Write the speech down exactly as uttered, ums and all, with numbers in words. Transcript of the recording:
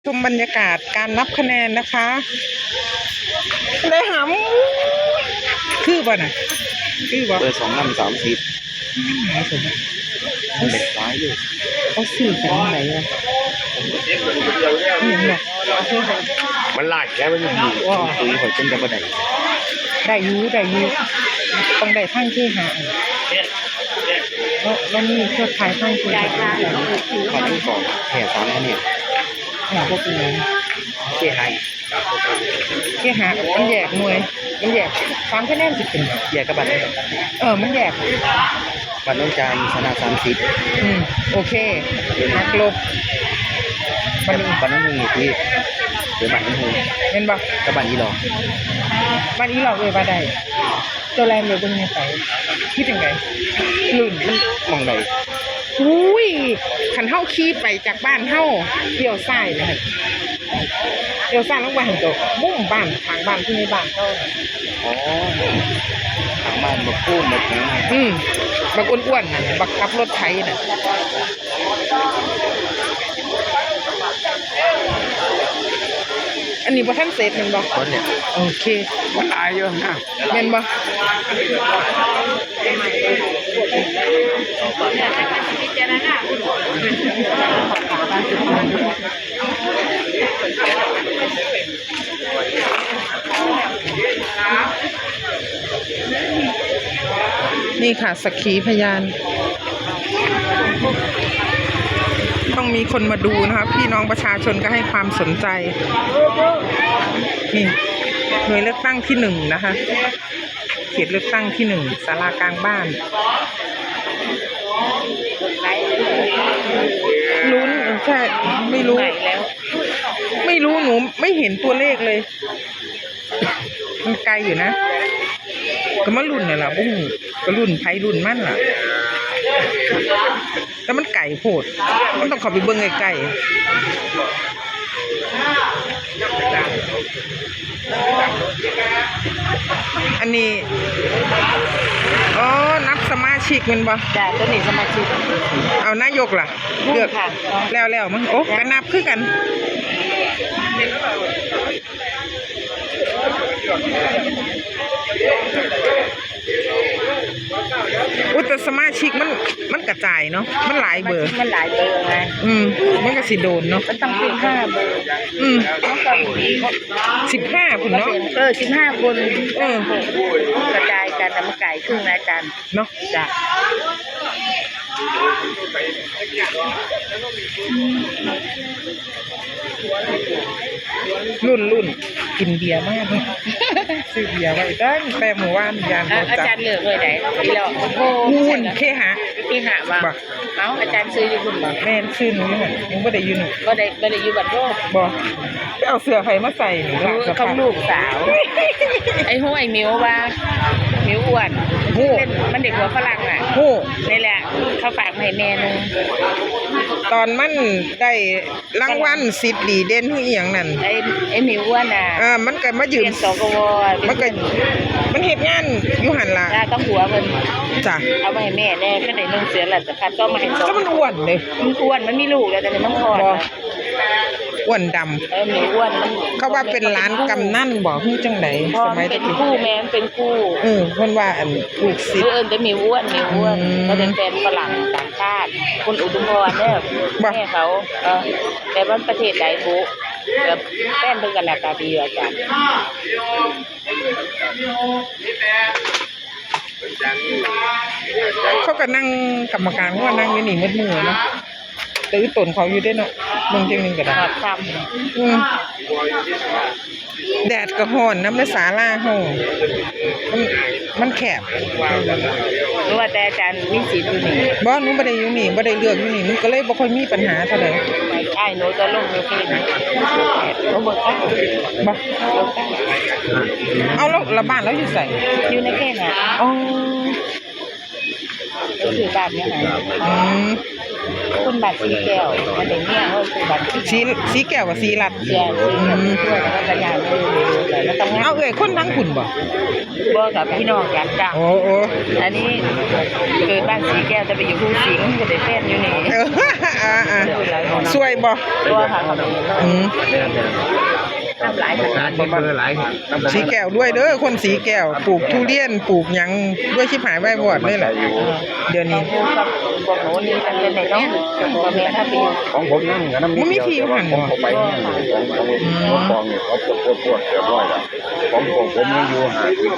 ชมบรรยากาศการนับคะแนนนะคะ ได้หำ คือบ่น่ะ คือบ่ เบอร์สองนำสามสิบ หาสม มันเป็นซ้ายอยู่ เขาซื้อกันไหนวะ นี่เนาะ มันหลายแล้วมันอยู่ อ๋อ ตุยหอยเป็นแต่บ่ได้ ได้อยู่ ได้อยู่ ต้องได้ทั้งที่หา แล้ว แล้วนี่เครือข่ายทั้งที่หา มาทั้งสองแห่สามคะแนน อ่า บ่เป็นหยัง เจ๊ให้ เจ๊หา มันแยกหน่วย มันแยก สามคะแนนสิเป็น แยกกับบัตร เออ มันแยก บัตรนนจานชนะสามสิบ อืม โอเค หักลบ บัตรนี้ บัตรนนนี่ที่ เดี๋ยวบัตรนนนี่ แม่นบ่ กับบัตรอีหลอก บัตรอีหลอกเอ้ยว่าได้ เจ้าแลนเดี๋ยวเบิ่งในไส คิดจั่งใด ลื่น มันหม่องใด อุ้ย คันเฮาขี่ไปจากบ้านเฮา เลี้ยวซ้ายนะ เลี้ยวซ้ายลงไปหั่นก็มุมบ้าน ข้างบ้านที่ในบ้านเฮาน่ะ อ๋อ ข้างบ้านบักโก้บักหยัง อืม บักอ้วนๆนั่น บักขับรถไถน่ะ อันนี้บ่ทันเสร็จแม่นบ่ บ่เนี่ย โอเค มันหลายอยู่นะ แม่นบ่ นี่ค่ะ สักขีพยาน ต้องมีคนมาดูนะคะ พี่น้องประชาชนก็ให้ความสนใจ นี่ หน่วยเลือกตั้งที่หนึ่งนะคะ เขตเลือกตั้งที่หนึ่ง ศาลากลางบ้าน ลุ้น เออ ใช่ ไม่รู้ ไม่รู้ หนูไม่เห็นตัวเลขเลย มันไกลอยู่นะ ก็มาลุ้นน่ะล่ะ บ่ฮู้ ก็ลุ้นไผลุ้นมันล่ะ แต่มันไกลโพด มันต้องเข้าไปเบิ่งใกล้ๆ อันนี้ อ๋อ นับสมาชิกแม่นบ่ จ้ะ ตัวนี้สมาชิก เอานายกล่ะ เลือก ค่ะ แล้ว แล้วมั้ง โอ้ ก็นับคือกัน อุย แต่สมาชิกมัน มันกระจายเนาะ มันหลายเบอร์ มันหลายเบอร์ไง อืม มันก็สิโดนเนาะ มันต้องสิบห้าเบอร์ อืม มันก็ สิบห้าพุ้นเนาะ เออ สิบห้าคน เออ กระจายกัน แต่มันไกลครึ่งนะอาจารย์ เนาะ จ้ะ รุ่น รุ่น กินเบียร์มาก ซื้อเบียร์ไว้ตั้งแต่เมื่อวาน ย่าน อ่ะ บ่ อา จัด จารย์เลือกเลยไหน อีหลอก โอ้ พู้น เคหะ เคหะว่ะ บ่ เอ้า อาจารย์ซื้ออยู่พุ้นบ่ แม่น ซื้อหนูอยู่หั่น หนูบ่ได้อยู่นี่ บ่ได้ บ่ได้อยู่บัดโลก บ่ ไปเอาเสื้อไผมาใส่นี่ เออ ล่ะ ของลูกสาว ไอ้ห้วยหมิวว่า หมิวอ้วน โอ้ เป็น มันเด็กหัวฝรั่งน่ะ โอ้ นี่แหละ เขาฝากมาให้แม่หนึ่ง ตอนมันได้ รางวัลสิทธิ์ดีเด่นคืออีหยังนั่น ไอ้ ไอ้หมิวอ้วนน่ะ เออ มันก็มายืม เรียน สกว มันก็ มันเฮ็ดงานอยู่หั่นล่ะ จ้า ต้องหัวเพิ่น จ้ะ เอาไว้ให้แม่แน่ ก็ได้หนึ่งเสือหลานสะพัดก็มาให้สอง ก็มันอ้วนเด้ มันอ้วน มันมีลูกแล้ว แต่มันคลอด บ่ แล้ว อ้วนดำ เออ หมิวอ้วน มัน เขาว่าเป็นหลานกำนันบ่ คือจั่งใด พ่อ สมัย เป็น ตะกี้ ครู แม่เป็นครู เออ เพิ่นว่าอันลูกศิษย์ เออ แต่หมิวอ้วน หมิวอ้วน อืม เขาเป็นแฟนฝรั่งต่างชาติ คนอุดมพรเด้อ บ่ แม่เขา เออ แต่ว่าประเทศใดบุ แบบแฟนเพิ่นก็หน้าตาดีอาจารย์ เขาก็นั่ง กรรมการเขาก็นั่งอยู่นี่มืดมือเนาะ แต่อึดตนเขาอยู่เด้เนาะ เบิ่งจั่งหนึ่งก็ได้ หอดค่ำ อืม แดดก็ฮ้อนนำ ในศาลาเฮา มัน มันแคบ หรือว่าแต่อาจารย์มีสิทธิ์อยู่นี่ บ่ หนูบ่ได้อยู่นี่ บ่ได้เลือกอยู่นี่ มันก็เลยบ่ค่อยมีปัญหาเท่าใด อ้ายหนูจะลงอยู่ที่ไหน บ่ บ่กล้า บ่ บ่กล้า เอา แล้ว แล้วบ้านเราอยู่ไส อยู่ในเขตน่ะ อ๋อ ก็คือบ้านเนี่ยนะ อืม คนบ้านสีแก้ว มันได้เมียเขาคือบ้านสี สี สีแก้วกับสีรัด เสียสีแก้ว อืม ด้วยแล้วก็จะย้ายมาอยู่นี่แล้วก็ทำงาน เอาเอื้อยคนทั้งคุณบ่ บ่กับพี่น้องกันจ้ะ โอ้โอ้ อันนี้เกิดบ้านสีแก้วแต่ไปอยู่ภูสิงห์ก็ได้แฟนอยู่นี่ เออ อ่าอ่า ช่วยบ่ ตัวค่ะ อืม ทำหลาย หาที่เบอร์หลาย สีแก้วด้วยเด้อ คนสีแก้ว ปลูกทุเรียน ปลูกหยังด้วย ชิบหายไว้วอดเลยแหละ เดี๋ยวนี้ พวกหนูนี่กันเป็นเนาะ พ่อแม่ถ้าเป็น ของผมนั่นกับน้ำ มันมีที่อยู่หั่นบ่ ของผมไปนั่นของของของของเนี่ยเขาปวดปวดปวดเรียบร้อยแล้ว ของผมผมยังอยู่หาที่